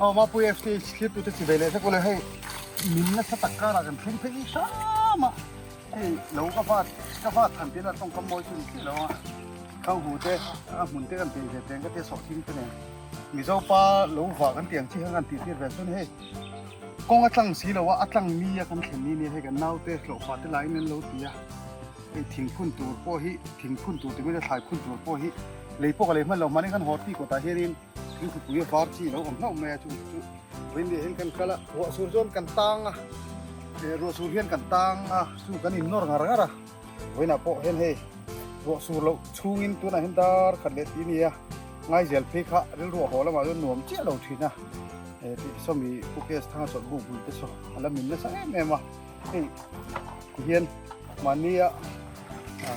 Aw Mapui FC thlir tute chi ve leh vek ule hei min nasa tak karah kan thleng phei hram a hei lo ka vat ka vat than tir a tawngkam mawi chu ni chiah lo a khang hu te a hmun te kan peih ve teng ka tia sawh thing te nen Mizo pa lo vah kan tih ang chi kha kan tih tir ve chuan hei kawng a tlang si lo a a tlang mi a kan thlen ni nia hei kan naute hlawhfa te laiin an lo ti a hei thingphun tur pawh hi thingphun tur ti mai ila thlai phun tur pawh hi lei pawh ka lei hman lo mahni khan haw ti kawtah hianin Thingpui a var chi a lo awm hlauh mai a chung chu vawiin hian kan kal a ruah sur chuan kan tang a eh ruah sur hian kan tang a chu kan in nawr ngar ngar a vawiinah pawh hian hei ruah sur loh chhungin tunah hian dar khat leh tih a ni a ngaizel phei kha rilru a haw lamah chuan nuam chiah lo thin a eh tih sawmi pu case thanga chawlh buk bul te saw a la min nasa em em a hei tihian mahnia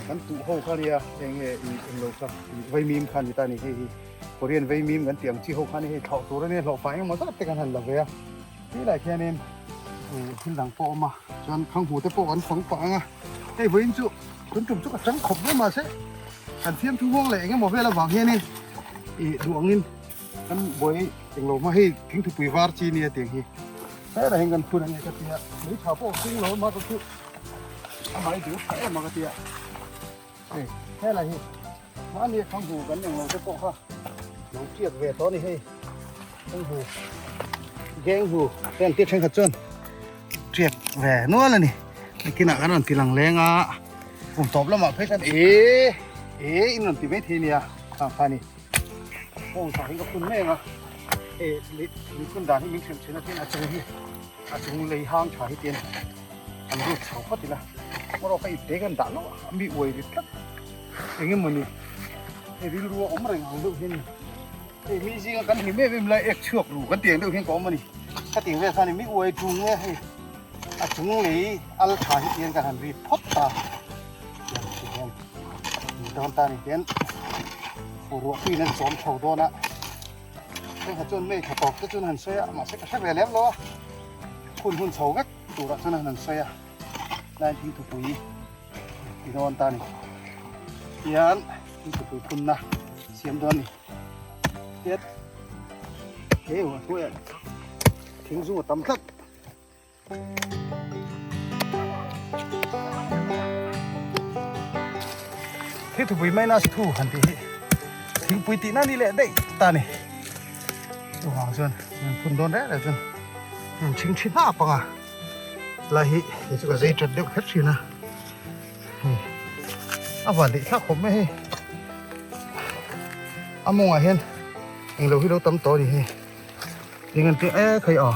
kan tuh ho kha nia eng nge englo kha vaimim kha a ni ta a ni hei hi. Korean veimim kan tih ang chi ho khan hei thlauh tur a nia hlawh fah engemaw zat te kan han la ve a tilai khianin thil dang pawh a awm a chuan khanghu te pawh kan fang pah ang a hei vawiin chu tun tum chu ka chang khawp mai mahse kan fiamthu huang leh engemaw vel avang hianin ih duh angin kan buai englo hma hei thingthupui var chi nia tiang hi helaiah hian kan phun a nia ka tia lei tha pawh a kung lo a mah chu amah hi duh tha em a ka tia hei helai hi. Mahni a thanghu kan englo te pawh kha lo tiak ve tawh a ni hei thanghu genghu te an tih thenkhat chuan tiak ve nual a ni nikinah kan rawn ti lang leng a kum tawp lamah phei chuan e e in rawn ti mai thei nia khang kha ni bawng tha hi ka phun mai ang a e min phun dan hi min hrilh thin a tin a chung hi a chung lei hang tha hi tin an rut chho phawt ila erawh ka ipte kan dah loh a mi uai ri tlat. Eng emaw ni hei rilru a awm reng ang deuh hian hei mi zinga kan hlim em em lai ek chhuak ru kan tiang deuh hian ka awm a ni ka tih vel khan mi uai tung nge hei a chung lei al tha hi tiang kan han ri phawt ta tiang ni dawn ta ni hian ruah tuiin an chawm chho dawn a heng kha chuan mei tha tawp te chuan han sawi a mahse ka hre ve lem lo a hun hun chho vek turah chuan han sawi a line thingthupui ti dawn ta ni hian thingpui phunna siam dawn ni tiat he a hnuaiah thing zung a tam tlat thingthupui minus 2 han tih hi thingpui tihna ni leh daih ta ni chuvang chuan phun dawn reng reng chuan thing thi hnap ang a. Lai hi hei chu ka zei that deuh kher thin a hei a van daih thlak khawp mai hei a mawngah hian englo hi lo tam tawh a ni hei eng an tih e khai aw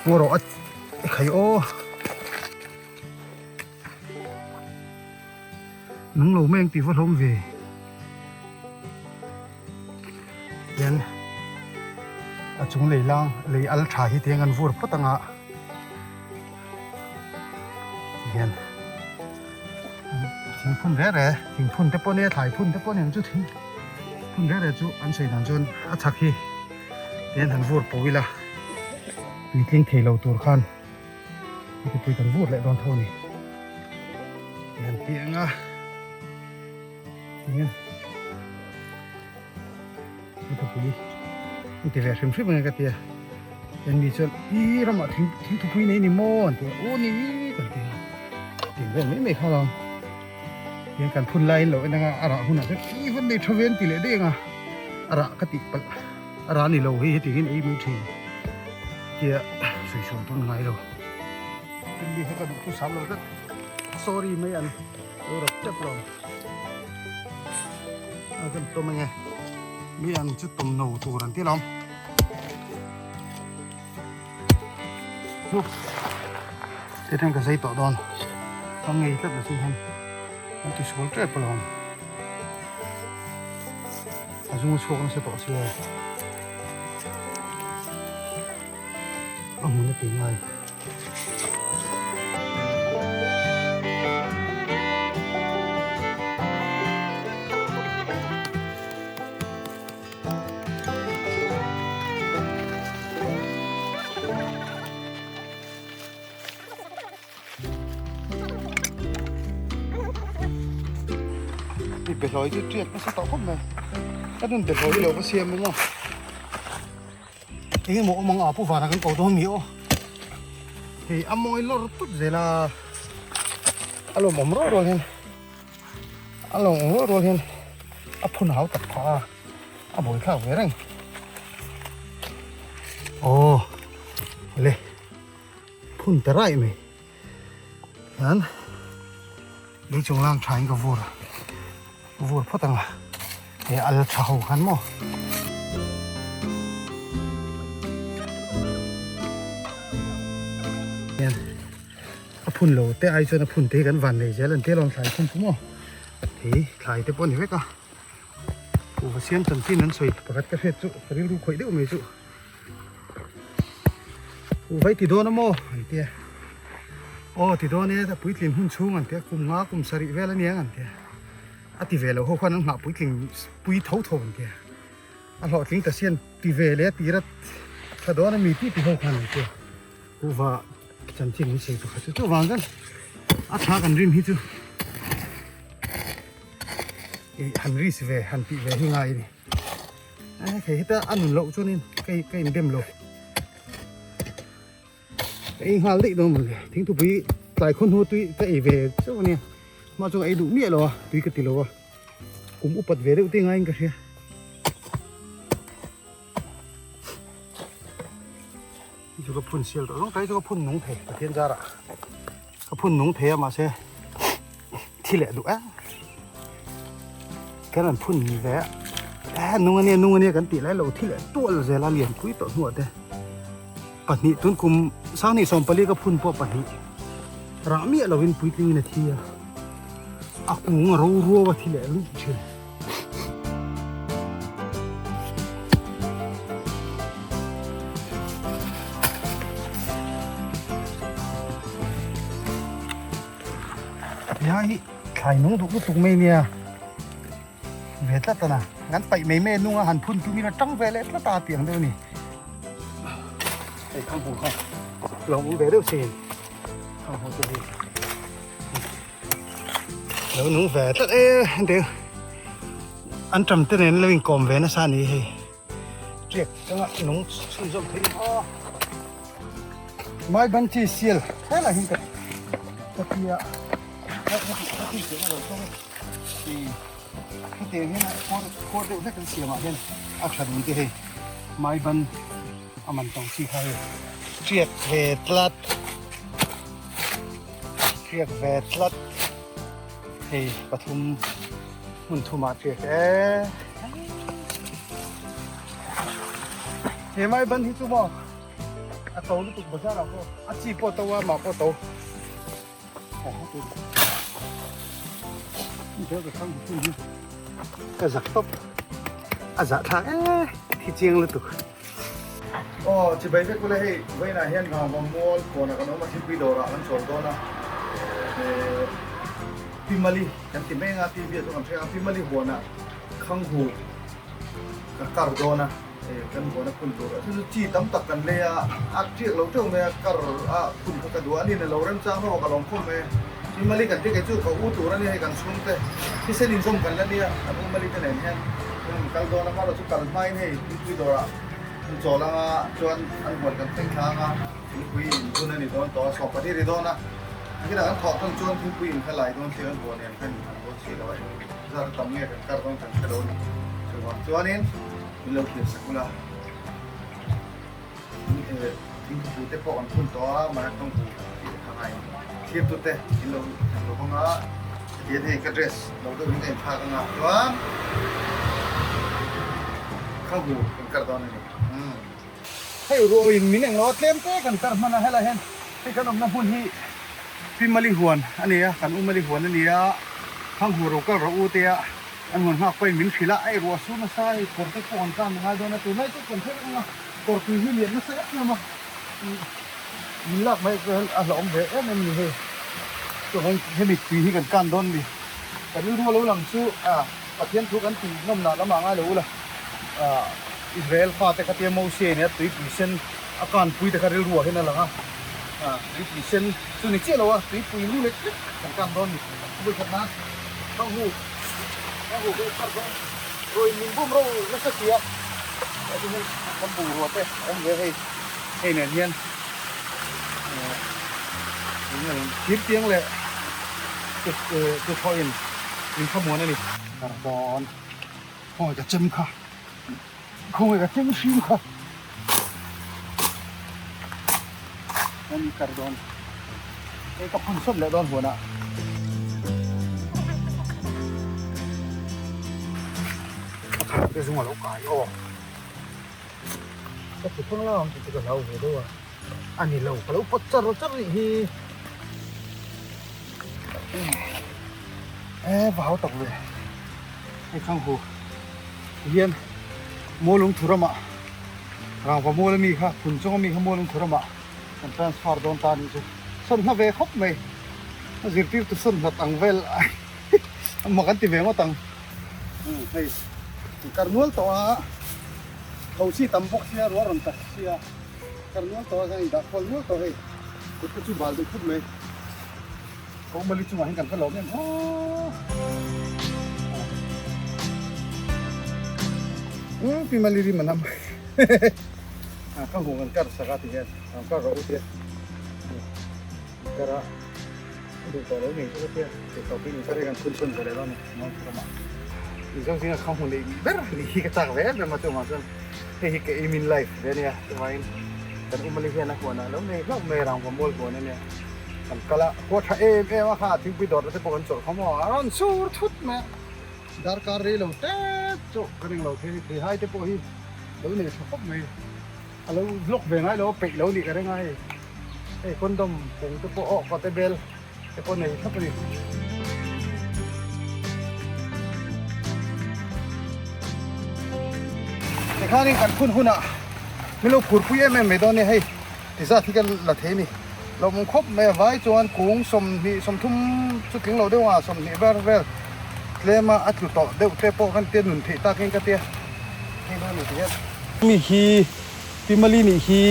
ngaw rawh a khai aw nung lo mai ang tih va hlawm ve hian a chung lei lang lei al tha hi tiang an vur phawt anga tihian thingphun re re thingphun te pawh nia thlai phun te pawh nia chu thing phun re re chu an sawi dan chuan a chhak hi tihian han vur pawh ila puitling thei lo tur khan tupui kan vur leh dawn tho a ni tihian pianga. Thupui an ti ve hrim hrim ang ka tia chuan mi chuan i ramah thing thing thupui nei ni maw an ti a aw ni kan ti a tih vel mai mai kha lo tiang kan phun laiin lo en anga a rah hunah chuan i vawn nei tha ve an ti leh daih ang a a rah ka tih palh a rah ni lo hei hetiang hian ei mai thin tia sawi sawi pawn ngai lo mi kha ka duh thu sam lo tlat sorry mai an lo rawp tep lo. A kan tawm ange mi ang chu tawm no tur an ti lawm te tang ka zai tawh dawn ka ngei tlat na chu hian an ti sual tep alawm a zung a chhuak nasa tawh sia a hmun a ti ngai. I behlawi chu tiat nasa tawh khawp mai ka nun behlawi lo ka siam emaw. Eng emaw awm ang a pu vana kan ko dawn mi aw. Hei a mawi lawr tut zel a. A lawmawm rual rual hian a lawmawm rual rual hian a phun hau tak phah a a buai thlak ve reng. Aw le phun ta raih mai. Hian lei chung lang tha in ka vur vur phawt ang a he al tha ho khan maw. Hian a phun lo te ai chuan a phun te hi kan van nei zel an tia lawm thlai phun chu maw thei thlai te pawh a ni vek a kuhva siam chanchin an sawi pakhat ka hriat chu ka rilru khawih deuh mai chu. Vai ti dawn a maw an tia aw ti dawn e a puitling hun chhung an tia kum nga kum sarih vel a nia an tia a ti ve lo ho khan an nghah puitling pui tho tho an tia a hlawhtling ta sian ti ve leh a tira tha dawn a mi ti ti ho khan an tia kuhva chanchin an sawi pakhat chu chuvang chuan a tha kan rin hi chu ih han risk ve han tih ve hi ngai a ni. Hei heta a nun loh chuanin ka ka indem lo ka ei nghal daih dawn mawle thingthupui tlai khaw hnu tui ka ei ve chauh ania hma chuan ka ei duh miah lo a tui ka ti lo a kum upat ve deuh te ngaiin ka hria chu ka phun sial tawh zawng tak hi chu ka phun nung thei Pathian zarah ka phun nung thei a mahse thi leh duh em kan an phun ve a nung ania nung ania kan tih lai lo thi leh tual zel a lian pui tawh hnuah te pahnih tun kum sanghnih sawmpali ka phun pawh pahnih rah miah lovin puitlingin a thi a a kung a ro ruau a thi leh luih thin. Hei hi thlai nung duh lutuk mai nia ve tlat a na kan paih mai mai nunga han phun tum ila tang ve leh tlat a tih ang deuh a ni hei khang hmuh kha lo awm ve deuh sin khang hmuh te hi lo nung ve tlat e heng an tam te nen lo inkawm ve nasa a ni hei. Tiak changa nung chhunzawm thei ni aw. Mai ban chi sial helai hian ka ka tia ka ti teh lo tawng i hetiang hian khuar khuar deuh hlek an siamah hian a tha dun te hei mai ban a man to chi kha hei tiak ve tlat tiak ve tlat hei pathum hmun thumah tiak e. He mai ban hi chu maw a to lutuk bazar ah pawh a chi pawh a to a mah pawh a to ka zak tawp a zah thlak e thi chiang lutuk. Aw chibai vek ula hei vawiinah hian Vangva mual kawnah kan awm a thilpui dawrah kan chawl dawn a Pi Mali kan ti mai anga TV ah chu kan hre ang Pi Mali huanah Khanghu ka kar dawn a, kan huan a phun tur a, chu chu chi tam tak kan lei a, a tiak lo teuh mai a, kar a phun kha ka duh a, ani na lo remchang hlawm a ka lawm khawm mai a, i mali kan ti kei chu ka u tur a nia hei kan chhungte thisen inzawm kan la nia, kan u mali te nen hian kan rawn kal dawn a, hmarawh chu kal hmain hei thingpui dawrah an chawl ang a, chuan an huan kan thleng thla ang a, thingpui in hun a ni dawn tawh a, sawpa hi ri dawn a, nakinah kan thawh thung chuan thingpui in kha lai dawn thlir an huan nen khan an dawn si lo a. Zar tam nge kan kar dawn kan hre lo a ni. Chuvang chuanin min lo thlir sak ula. Thingthu te pawh an phun tawh a, marathon bu tih te kha ngaiin thlir tute min lo thlen lo vang a. Hetiang hei ka dress lo deuh in ka inthlak anga chuan kha bu kan kar dawn a ni. Hei ruahin min englo a tlem te kan kar hman a, helai hian hei kan awmna hmun hi Pi Mali huan a ni a, kan U Mali huan a ni a, Thanghu ro kal rawh u te a an huan nghak pawhin min hrilh a, hei ruah sur nasa hei kawr te pawh an kam a ngai dawn a, tunlai chu kan hre reng a, kawr tui hi lian nasa em em a, min lak mai a hlauhawm ve em em ni hei, chuvangin hemi tui hi kan kan dawn a ni, ka rilru a lo lang chu Pathian thu kan tih nawmnah lamah ngai lo ula. Israel fate kha tia Mose nia tuipui sen a kanpui te kha rilru ah hian a lang a, tuipui sen chu ni chiah lo a, tuipui lu lek lek kan kan dawn ni. Bul khat nan Thanghu Thanghu ka ikhar dawn ruain min bum ro nasa si a. Chuan kan bungrua te a awm ve a hei hei nen hian thir tiang leh tuthlawh in min thlamuan a ni. Kar dawn khawngaih ka chem kha khawngaih ka chem hrim kha a ni kar dawn hei ka phun sawt leh dawn huanah. A thar te zung a lo kai aw. Ka ti thung lam tih chu ka hlau ve deuh a. A ni lo, ka lo pawt char char rih hi. E va hau tak ve. Hei khang hu. Hian Mualung Thuramah Rangva mual ami kha phun chung ami kha Mualung Thuramah kan transfer dawn ta anih chu. Sawn hma ve khawp mai. A zirtirtu sawn hlat ang vel mak an ti ve ngawt ang. Hei kar nual tawh a tho chi tam bawk sia ruah rawn tak sia kar nual tawh a hian indah khawl nual tawh hei kut te chu bal duh khawp mai ko mali chungah hian kan va lawm em aw umm pi mali rim a nam ka hmuh kan kar sak a ti hian kar rawh u tia kar a. Duh tawh lo ngei chu ka tia, tih tawp in ka kan phun chhun ve leh dawn a ni Simon Thurama. Mizo zinga kha hmu neih ber ni hi ka chak ve em em a chuvang chuan hei hi ka aim in life ve ania chuvangin kan Umali hian a huanah lo nei hlauh mai rangva mual huan ania kan kal a khua tha em em a kha thingpui dawrh te pawh kan chawlh khawm aw a rawn sur thut mai a darkar rei lo tep chu ka ring lo thei thei hai te pawh hi lo nei tha khawp mai a lo vlog ve ngai lo a peih lo nih ka ring a hei. Hei condom kung te pawh aw kawte bel te pawh nei thlap a ni. Tikhanin kan phun hunah min lo phurpui em em mai dawn nia hei ti zat hi ka la thei a ni. Lawmawm khawp mai a vai chuan kung 20 30 chu tling lo deuh a 20 ber vel tlem a a tlu tawh deuh te pawh kan tia nun theih takin ka tia hei dawn a ni ti hian. Mi hi Pi Mali nih hi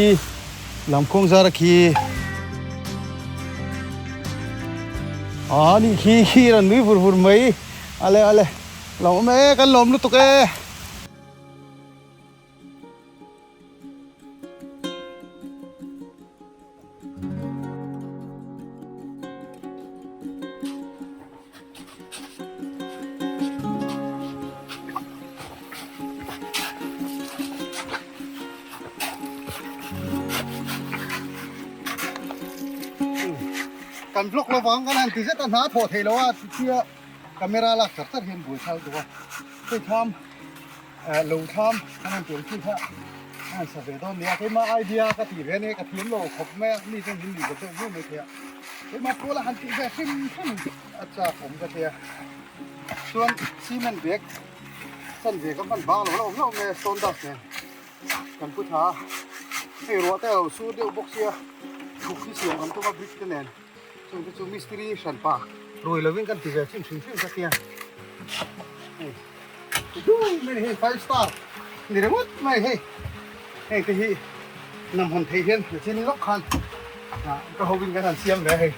Lamkhuang zara khi a nih khi khi rawn nui vur vur mai ale ale lo awm e kan lawm lutuk e. Kan vlog lovang kan han ti zet a hna thawh theih loh a chutia camera lak char char hian buai thal duh a hei thlam lo thlam kan han ti ang chi kha a han sa ve dawn nia keimah idea ka tih ve ania ka thiam lo khawp mai a mi chuan min nuih zawk deuh viau mai thei a keimah pawl a han tih ve hrim hrim a chak awm ka tia chuan cement bag chan ve ka hman bang lo la awm hlauh mai a stone dust nen kan pu tha a hei ruah te a lo sur deuh bawk sia thuk hi siam kan tum a brick te nen chung te chu mistiri hran pa rui lovin kan ti ve thin hrim hrim ka tia hei dui mai hei five star ni ringawt mai hei hei te hi nam hawn theih hian chin lawk khan ka hovin kan han siam ve hei.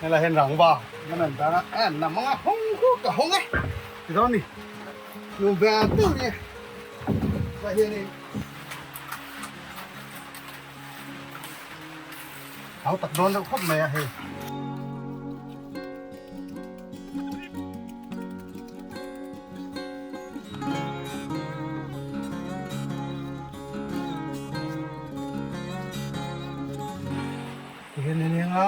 Helai hian rangva kan rawn dang a, a nam ang a hawng khu ka hawng e ti dawn a ni. Nuam ve deuh a ni helai hianin hau tak dawn deuh khawp mai a hei. Tihian a eng a,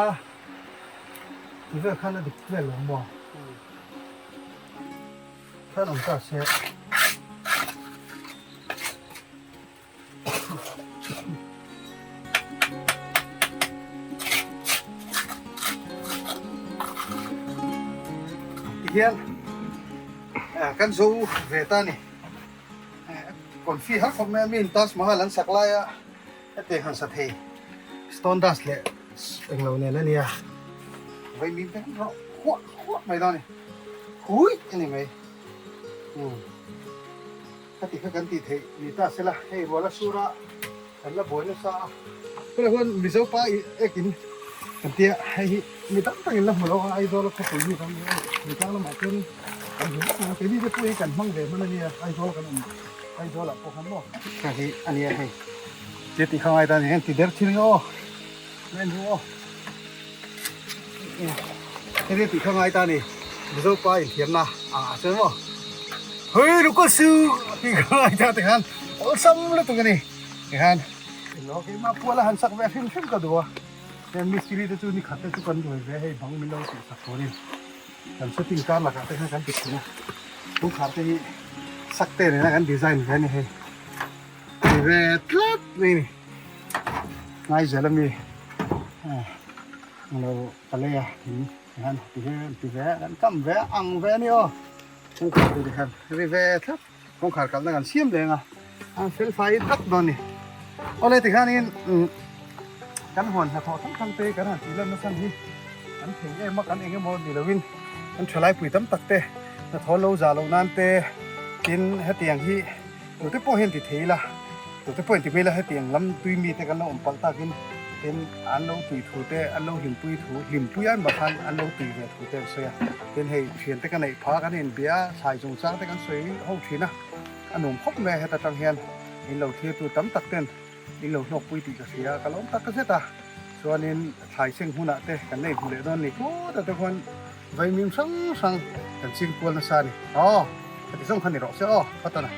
ti vel khan a dik vel lo maw? Khan awm ta se. Tihian kan zo ve ta a ni. Confi har khawp mai a, mi in Taj Mahal an sak lai a. Hetiang han sa thei stone dust leh englo nen a nia vaimim te han rawh huah huah mai dawn a ni hui a ni mai umm heti kha kan tih theih ni ta sela hei ruala sura kan la buai nasa a tunah chuan Mizo pa ekin kan tia hei hi mi tam takin la hmu lo a Aizawl a khawpui mi tam ni a mi tlang lamah chuan kan hmu vek ang keini te pawh hi kan hmang ve hman a nia Aizawl kan awm. Aizawl ah pawh khan maw heng hi a nia hei tia tih kha ngai ta a ni hian ti der thil nge aw en ru aw hei tih kha ngai ta a ni Mizo pa inthiamna ang ah chuan maw hei lu ka su tih kha ngai ta tikhan awlsam lutuk a ni tikhan englo keimah puala han sak ve hrim hrim ka duh a heng mistiri te chu ni khat te chu kan ruai ve hei bang min lo tih sak turin kan shooting kar lakah te khan kan ti thin a kawngkhar te hi sak te nena kan design ve a ni hei ti ve tlat mai a ni Ngaizel ami lo ka lei a thing hian ti ve ti ve kan kam ve ang ve a ni aw kawngkhar te hian ri ve tlat kawngkhar kalna kan siam leng a an fel fai vek dawn a ni awle tikhanin kan huan hnathawh thang thang te kan han tih lan nasa hi kan thei em a kan eng emaw ni lovin kan thalai pui tam tak te hnathawh lo zah loh nan te tin hetiang hi tute pawh hian ti thei ila tute pawh in ti mai ila hetiang lam tui mi te kan lo awm palh takin tin an lo tui thu te an lo hlimpui thu hlimpui an mah khan an lo tui ve thu te an sawi a tin hei thian te ka neih phah kan inbia thlai chungchang te kan sawi ho thin a a nuam khawp mai a heta tang hian in lo thlir tu tam tak ten In lo hlawkpui tih ka hria, ka lawm tak zet a. Chuanin thlai seng hunah te kan nei hmu leh dawn ni khawt a te khuan vaimim hrang hrang kan ching kual nasa a ni. Aw, heti zawng kha ni rawh se aw, Phatana.